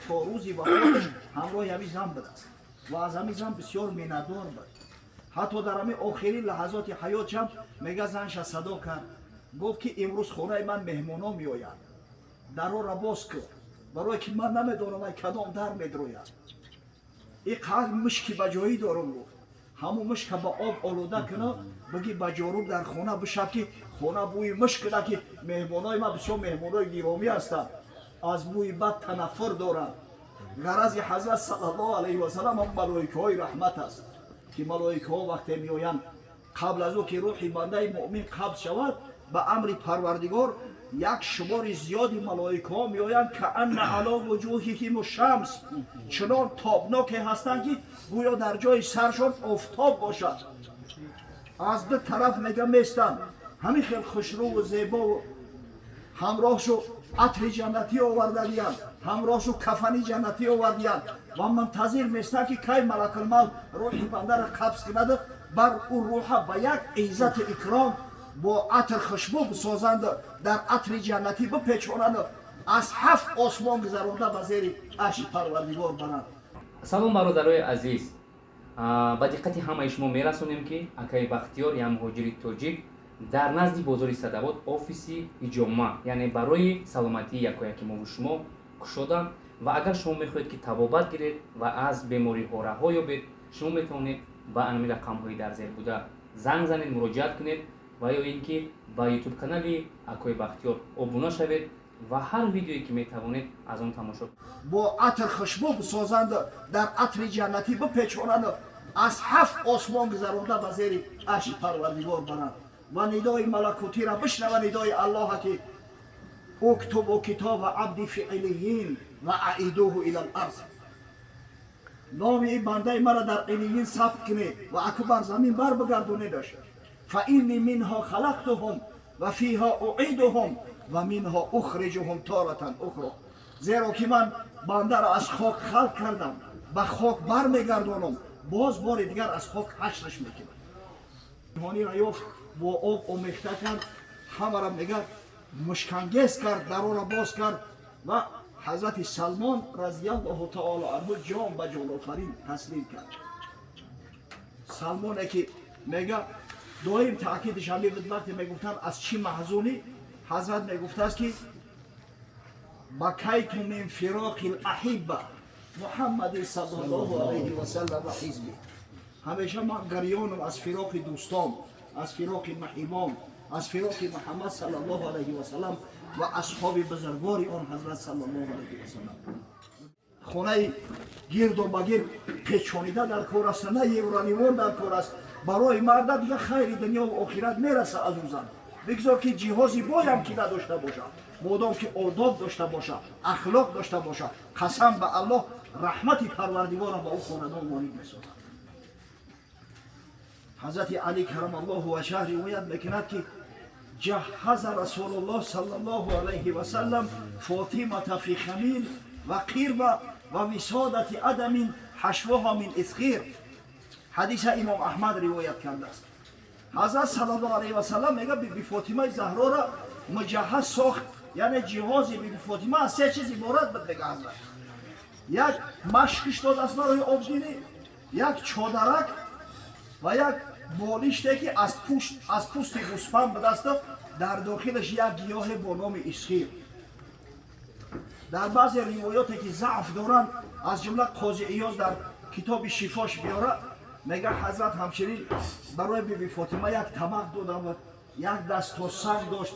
То рӯзи вафоташ ҳамроҳи ҳамин зан будааст ва аз ҳамин зан бисёр миннатдор буд. Ҳатто дар ҳамин охирин лаҳазоти ҳаётшам, мега, занша садо кард, гуфт, ки имрӯз хонаи ман меҳмоно меояд, дарора боз кун, барое ки ман намедонам, ай кадом дар медрояд. И қад мушки ба ҷоӣ дорум, гуфт, ҳамун мушка ба об олуда куна, биги ба ҷоруб дар хона бишаб, ки хона бӯи мушк куна, ки меҳмонои ман бисёр меҳмонои гиромӣ ҳастанд, аз бӯи бад танаффур доранд. Ғарази ҳазрат саллаллоҳу алайҳи васалам ҳам малоикаҳои раҳмат аст, ки малоикаҳо вақте меоянд, қабл аз ӯ ки рӯҳи бандаи муъмин қабз шавад, ба амри Парвардигор як шумори зиёди малоикаҳо меоянд. كأن على وجوههم الشمس, чунон тобноке ҳастанд, ки гӯё дар ҷои саршон офтоб бошад. Аз ду тараф, мега, местанд, ҳамин хел хушрӯву зебову ҳамроҳшу атри ҷаннатӣ овардагиянд, ҳамроҳшу кафани ҷаннатӣ овардиянд ва мунтазир местанд, ки кай малакулмавт рӯҳи бандара қабз кунаду бар ӯ рӯҳа ба як иззату икром бо атр хушбӯ бисозанду дар атри ҷаннатӣ бипечонанду аз ҳафт осмон гузаронда ба зери арши Парвардигор баранд. Салом, бародарои азиз! Ба диққати ҳамаи шумо мерасонем, ки акаи Бахтиёр, як муҳоҷири тоҷик, дар назди бозори Садавот офиси ҳиҷома, яъне барои саломатии якояки мову шумо кушоданд. Ва агар шумо мехоҳед, ки табобат гиред ва аз бемориҳо раҳо ёбед, шумо метавонед ба анами рақамҳои дар зер буда занг занед, муроҷиат кунед ва ё ин ки ба Ютуб канали акои Бахтиёр обуна шавед ва ҳар видеое ки метавонед, аз он тамошо Бо атр хушбӯ бисозанду дар атри ҷаннатӣ бипечонанду аз ҳафт осмон гузаронда ба зери арши Парвардигор баранд ва нидои малакутиро бишнава, нидои Аллоҳа, ки اكتبوا كتاب عبدي في عليين وأعيدوه إلى الأرض, номи ин бандаи мара дар Илиин сабт кунед ва аку бар замин бар бигардонедаш. فإني منها خلقتهم وفيها أعيدهم ومنها أخرجهم تارة أخرى, зеро ки ман бандаро аз хок халқ кардам, ба хок бармегардонам, боз бори дигар аз хок ҳашраш мекунам. Ҳониро ёфт, бо об омехта кард, ҳамара, мегар, мушкангез кард, дарора боз кард ва ҳазрати Салмон разиаллоҳу таоло анҳу ҷон ба ҷонофарин таслим кард. Салмоне ки, мега, доим таъкидаш ҳамин буд. Вақте мегуфтанд, аз чӣ маҳзунӣ, ҳазрат мегуфтааст, ки بكيت من فراق الأحبة محمد صلى الله عليه وسلم وحزبه. ҳамеша ман гарёнам аз фироқи дӯстон, аз фироқи маҳимон, аз фироқи Муҳаммад саллаллоҳу алайҳи васалам ва асҳоби бузургвори он ҳазрат саллаллоҳу алайҳи васалам. Хонаи гирду ба гирд печонида дар кор аст, на евронимон дар кор аст. Барои марда дига хайри дунёву охират мераса аз ӯ зан. Бигзор, ки ҷиҳози боям ки надошта бошад, модом ки одоб дошта бошад, ахлоқ дошта бошад, қасам ба Аллоҳ, раҳмати Парвардигорам ба ӯ хонадон ворид месозад. Ҳазрати Али كرم الله وجهه ривоят мекунад, ки جهز رسول الله صلى الله عليه وسلم فاطمة في خميل وقربة ووسادة عدم حشوها من إذخر. Ҳадиса имом Аҳмад ривоят кардааст. Ҳазрат саллаллоҳу алайҳи васалам, мега, биби Фотимаи Заҳрора муҷаҳҳаз сохт, яъне ҷиҳози биби Фотима аз се чиз иборат буд, мега ҳазрат: як машкиш додааст барои обгирӣ, як чодарак ва як болиште, ки аз пӯсти гӯспанд будасту дар дохилаш як гиёҳе бо номи исхир. Дар баъзе ривоёте, ки заъф доранд, аз ҷумла Қози Иёз дар китоби Шифош биёра, мега, ҳазрат ҳамчунин барои биби Фотима як табақ дода буд, як даст то санг дошт,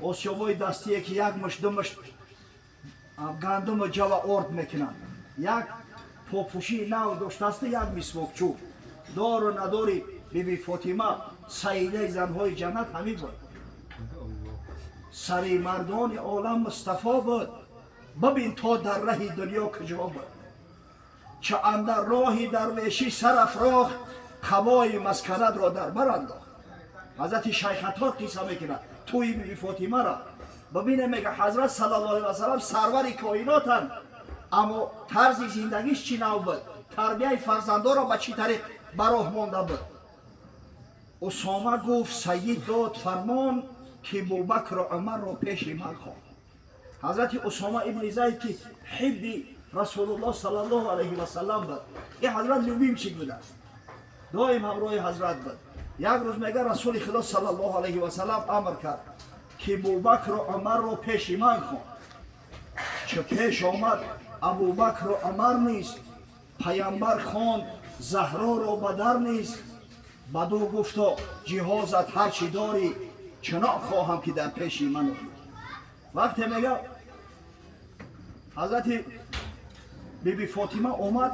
осиёбои дастие, ки як мушт, ду мушт гандуму ҷава орд мекунанд, як попӯшии нав доштааст, як мисвокчӯб. Дору надори биби Фотима, саидаи занҳои ҷаннат, ҳамин буд. Сари мардони олам Мустафо буд, бибин то дар раҳи дунё куҷо буд, ча андар роҳи дарвешӣ сар афрохт, қабои масканатро дар бар андохт. Ҳазрати Шайхатор қисса мекунад тӯи биби Фотимаро. Бибине, мега, ҳазрат саллаллоҳу алайҳи васалам сарвари коинотанд, аммо тарзи зиндагиш чӣ нав буд, тарбияи фарзандоро ба чӣ тариқ ба роҳ монда буд. Усома гуфт: «Сайид дод фармон, ки Бубакру Умарро пеши ман хоҳ». Ҳазрати Усома ибни Зайд, ки ҳибби Расулуллоҳ саллаллоҳу алайҳи васаллам буд. Ин ҳазрат любимчик будааст, доим ҳамроҳи ҳазрат буд. Як рӯз мега Расули Худо саллаллоҳу алайҳи васаллам амр кард, ки Абубакру Умарро пеши ман хон. Чу пеш омад Абубакру Умар низ, паямбар хонд Заҳроро ба дар низ. Баду гуфто ҷиҳозат ҳарчи дорӣ, чунон хоҳам ки дар пеши ман оӣ. Вақте мега ҳазрати биби Фотима омад,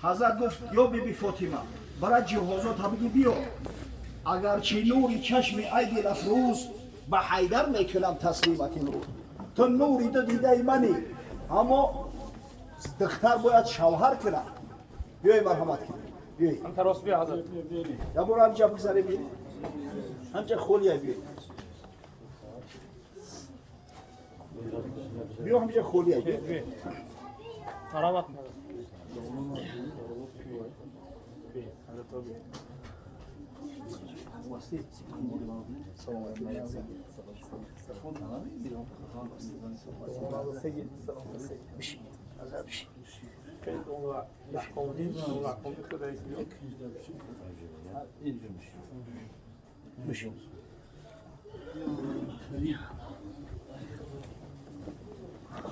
ҳазрат гуфт: ё биби Фотима, бара ҷиҳозота биги биё, агарчи нури чашми ай дилафрӯз, ба Ҳайдар мекунам таслимат имрӯз. Ту нури ду дидаи мани, аммо духтар бояд шавҳар кунад. Биёй, марҳамат кун, биёй. Я буро ҳамҷа бигзаре, биёй ҳамҷа, холия биёй, биё ҳамҷа, холия биёй. Марҳамат.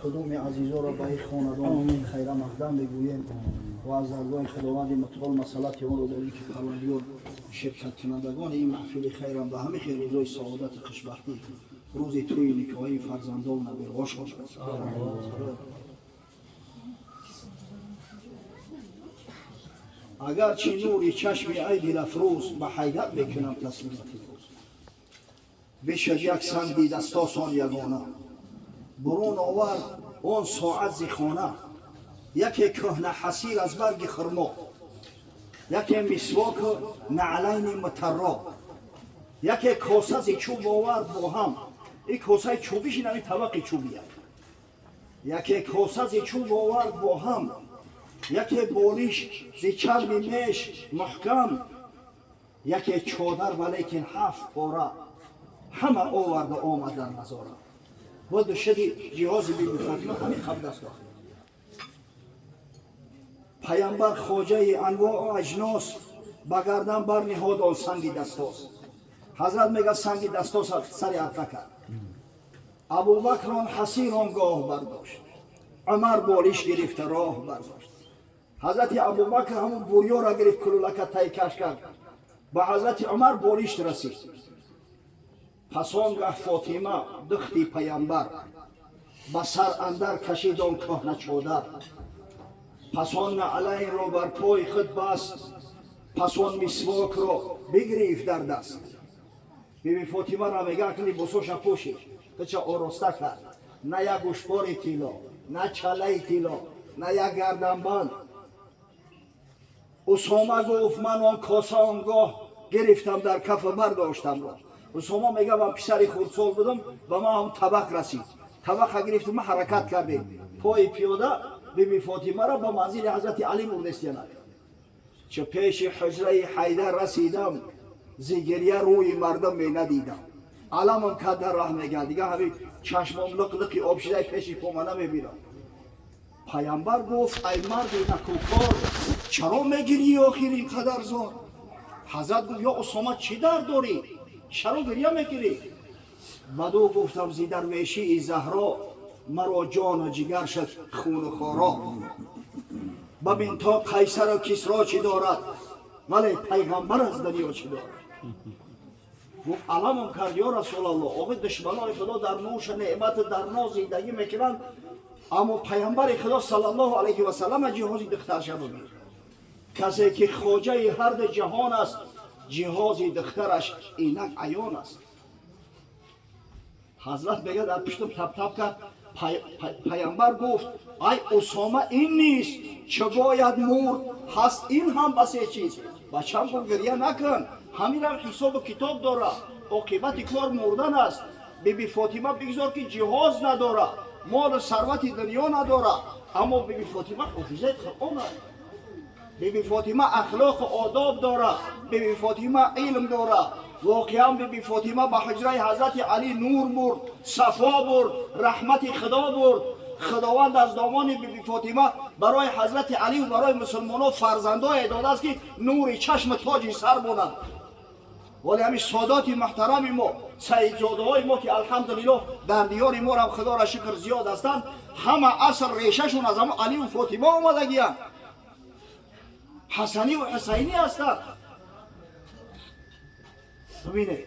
Қудуми азизоро ба ин хонадон хайра мақдам мегӯем ва аз даргоҳи Худованди мутаол масъалати онро дорем, ки Парвардигор ширкаткунандагони ин маҳфили хайрам ба ҳамин хел рӯзои саодату хушбахтӣ, рӯзи тӯи никоҳии фарзандову набирҳошон. Агарчи нури чашми ай дилафрӯз, ба ҳайрат мекунам таслимати рӯз. Бишад як санги дастосон ягона, бурун овард он соат зи хона. Яке кӯҳна ҳасир аз барги хурмо, яке мисвоку наълайни мутарро, яке коса зи чӯб овард бо ҳам. Ин косаи чӯбиш инами табақи чӯбия. Яке коса зи чӯб овард бо ҳам, яке болиш зи чарми меш муҳкам, яке чодар, валекин ҳафт пора. Ҳама оварда омад дар назора. Буду шуди ҷиҳози биби Фотима ҳамин қабл аст. Паямбар хоҷаи анвоу аҷнос ба гардан барниҳод он санги дастос. Ҳазрат мега санги дастос сари арқа кард. Абубакр он ҳасир он гоҳ бардошт, Умар болиш гирифта роҳ бардошт. Ҳазрати Абубакр ҳамун бурёра гирифт, кулулака тайкаш кард, ба ҳазрати Умар болишт расид. Пас он гаҳ Фотима духти паямбар ба сар андар кашид он кӯҳна чодар. Пас он наълайнро бар пои худ баст, пас он мисвокро бигирифт дар даст. Биби Фотимаро мега акн либосоша пӯшид, худша ороста кард. На як гӯшпори тилло, на чалаи тилло, на як гарданбанд. Усома гуфт: ман он коса он гоҳ гирифтам дар кафа бардоштам ро. Усома мега ман писари хурдсол будам, ба ман ҳам табақ расид. Табақа гирифтам, ма ҳаракат кардем пои пиёда биби Фотимаро ба манзили ҳазрати Алӣ бурдестиянак. Чу пеши ҳуҷраи Ҳайдар расидам, зи гирья рӯи мардум менадидам. Аламам кард дар раҳ, мега дига ҳамин чашмом лиқ лиқи об шидай, пеши пома намебинам. Паямбар гуфт: ай марди накӯкор, чаро мегирӣ охир ин қадар зор? Ҳазрат гуфт: ё Усома, чӣ дард дорӣ, чаро гирья мекунӣ? Баду гуфтам: зи дарвешии Заҳро маро ҷону ҷигар шуд хуну хоро. Бабин то Қайсару Кисро чӣ дорад, вале пайғамбар аз дунё чӣ дорад? Гуфт: аламам кард ё Расулаллоҳ, охи душманони Худо дар нӯшу неъмату дар ноз зиндагӣ мекунанд, аммо пайғамбари Худо саллаллоҳу алайҳи васаллам ҷиҳози духтарша бибин. Касе ки хоҷаи ҳарду ҷаҳон аст, ҷиҳози духтараш инак аён аст. Ҳазрат мега дар пуштум таптап кард. Пайғамбар гуфт: ай Усома, ин нест чӣ бояд мурд, ҳаст ин ҳам басе чиз. Бачам гуфт: гирья накун, ҳаминам ҳисобу китоб дорад, оқибати кор мурдан аст. Биби Фотима бигзор ки ҷиҳоз надорад, молу сарвати дунё надорад, аммо биби Фотима ҳофизаи Қуръон аст. Биби Фотима ахлоқу одоб дорад, биби Фотима илм дорад. Воқеан биби Фотима ба ҳуҷраи ҳазрати Алӣ нур бурд, сафо бурд, раҳмати Худо бурд. Худованд аз домони Биби Фотима барои Ҳазрати Алию барои мусулмонҳо фарзандое додааст, ки нури чашми тоҷи сар монанд. Вале ҳамин содоти муҳтарами мо, саидзодаҳои мо, ки алҳамдулиллоҳ дар диёри морам худоро шукр зиёд ҳастанд, ҳама асл решашон аз ҳамо Алию Фотима омадагиянд, Ҳасаниву Ҳусайнӣ ҳастанд. Бибинед,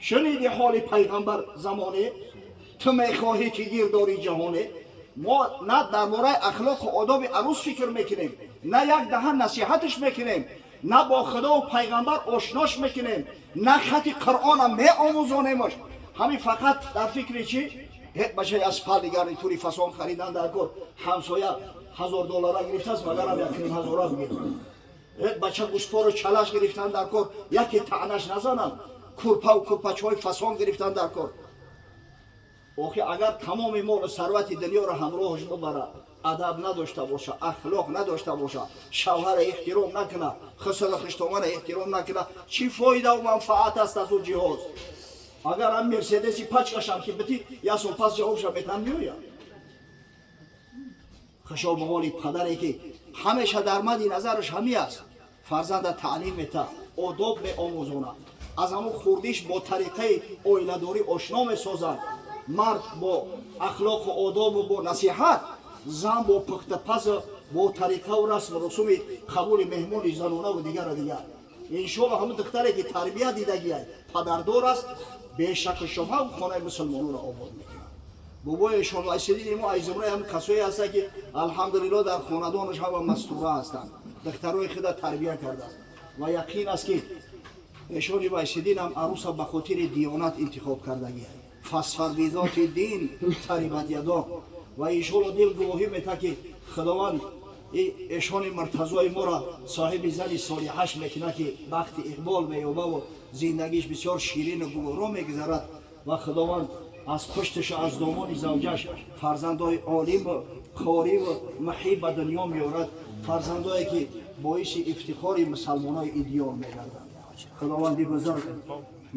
шуниди ҳоли пайғамбар замоне, ту мехоҳӣ ки гирдори ҷаҳоне. Мо на дар бораи ахлоқу одоби арӯс фикр мекунем, на як даҳан насиҳаташ мекунем, на бо худову пайғамбар ошнош мекунем, на хати Қуръона меомӯзонемаш. Ҳамин фақат дар фикри чӣ? Бачаи аз палли гарнитури фасон харидан дар кор, ҳамсоя 1000 доллара гирифтааст, магарам 1,5 ҳазора бигирам. Бача гӯшпору чалаш гирифтан дар кор, яке таънаш назананд, курпаву курпачҳои фасон гирифтан дар кор. Охи, агар тамоми молу сарвати дунёро ҳамроҳаш бибарад, адаб надошта боша, ахлоқ надошта боша, шавҳара эҳтиром накуна, хусру хуштомана эҳтиром накуна, чӣ фоидаву манфаат аст аз ӯ ҷиҳоз? Агар ҳам Мерседеси пачкашам ки битӣ, як сол пас ҷавобша метан меояд. Хушо ба ҳоли падаре, ки ҳамеша дар мади назараш ҳами аст: фарзанда таълим мета, одоб меомӯзонад, аз ҳамон хурдиш бо тариқаи оиладорӣ ошно месозад. Мард бо ахлоқу одобу бо насиҳат, зан бо пухтапазу бо тариқаву расму русуми қабули меҳмони занонаву дигару дигар. Иншоалло, ҳамон духтаре ки тарбия дидагиай, падардор аст, бешаку шубҳа хонаи мусулмононро обод мекунад. Бобоешон Вайсидини мо аз зумраи ҳам касое ҳастанд, ки алҳамдулилло дар хонадонаш ҳама мастура ҳастанд, духтарои худа тарбия кардааст. Ва яқин аст, ки эшони Вайсидин ҳам арӯса ба хотири диёнат интихоб кардагиай. فاظفر بذات الدين تربت يداك. Ва иншоалло дил гувоҳӣ мета, ки Худованд эшони Муртазои моро соҳиби зани солиҳаш мекунад, ки бахти иқбол меёбаву зиндагиш бисёр ширину гуворо мегузарад. Ва Худованд аз пушташу аз домони завҷаш фарзандои олиму қориву муҳиб ба дунё меорад, фарзандое ки боиси ифтихори мусалмонои ин диёр мегарданд. Худованди бузург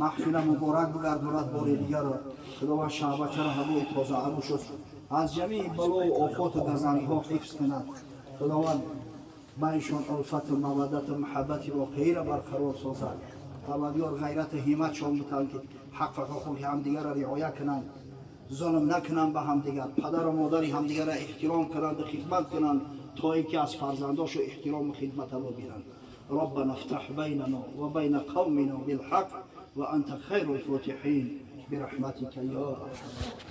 маҳфила муборак бигардонад. Бори дигарро Худованд шаҳбачаро ҳавои тоза арӯшуд аз ҷамии балову офоту газандҳо ҳифз кунад. Худованд байншон улфату маваддату муҳаббати воқеиро барқарор созад. Парвардигор ғайрату ҳимматшон бутанд, ки ҳаққу ҳуқуқи ҳамдигарро риоя кунанд, зулм накунанд ба ҳамдигар, падару модари ҳамдигарро эҳтиром кунанду хидмат кунанд, то ин ки аз фарзандошу эҳтирому хидмата бигиранд. ربنا افتح بيننا وبين قومنا بالحق وأنت خير الفاتحين برحمتك يا أرحم.